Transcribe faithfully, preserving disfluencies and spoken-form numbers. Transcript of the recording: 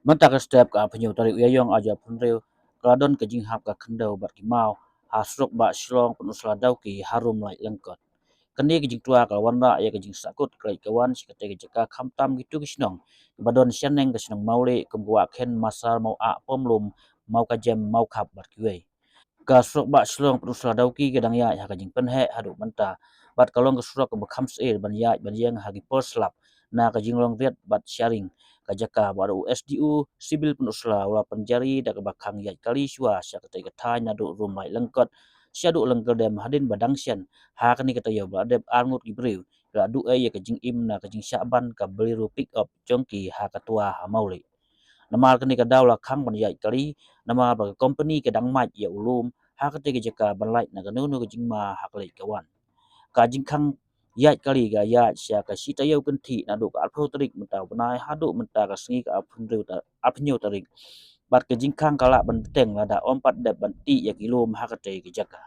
Mynta ka step ka arphew tarik u Ïaïong arhajar arphew hynriew, ka la don ka jinghap ka khyndew bad ki maw ha surok bah Shillong Pynursla Dawki harum Laitlangkot. Kane ka jingtwa ka la wanrah ïa ka jingsahkut ka leit ka wan sha katei ka jaka khamtam kito ki shnong kiba don shaneng ka shnong Mawlieh kum ka Wahkhen, Masar, Mawah, Pomlum, Mawkajem, Mawkhap bad kiwei. Ka surok bah Shillong Pynursla Dawki ka dang ïaid ha ka jingpynheh haduh mynta bad ka long ka surok kaba kham syier ban ïaid ban ïeng ha ki por slap na ka jinglong riat bad sharing ka jaka bad u S D O Civil Pynursla u la pynjari da kaba khang ïaid kali shuwa sha katei ka thaiñ naduh Rum Laitlangkot shaduh Lyngkyrdem hadien ba dang shen ha kane ka taïew ba la dep arngut ki briew ki la duh ei ïa ka jingim na ka jingshah ban ka Bolero pick up jong ki ha ka twa ha Mawlieh. Namar kane ka daw la khang ban ïaid kali namar ba ka kompani ka dang mait ïa u lum ha katei ka jaka ban lait na kano kano ka jingma ha ka leit ka wan. Ka jingkhang ïaid kali ka ïaid sha ka shi taïew kynthih naduh ka arphew tarik mynta u bnai haduh mynta ka sngi ka arphew hynriew ta-, arphew hynñiew tarik. Bad ka jingkhang ka lah ban bteng lada ym pat dep ban tih ïa ki lum ha katei ka jaka.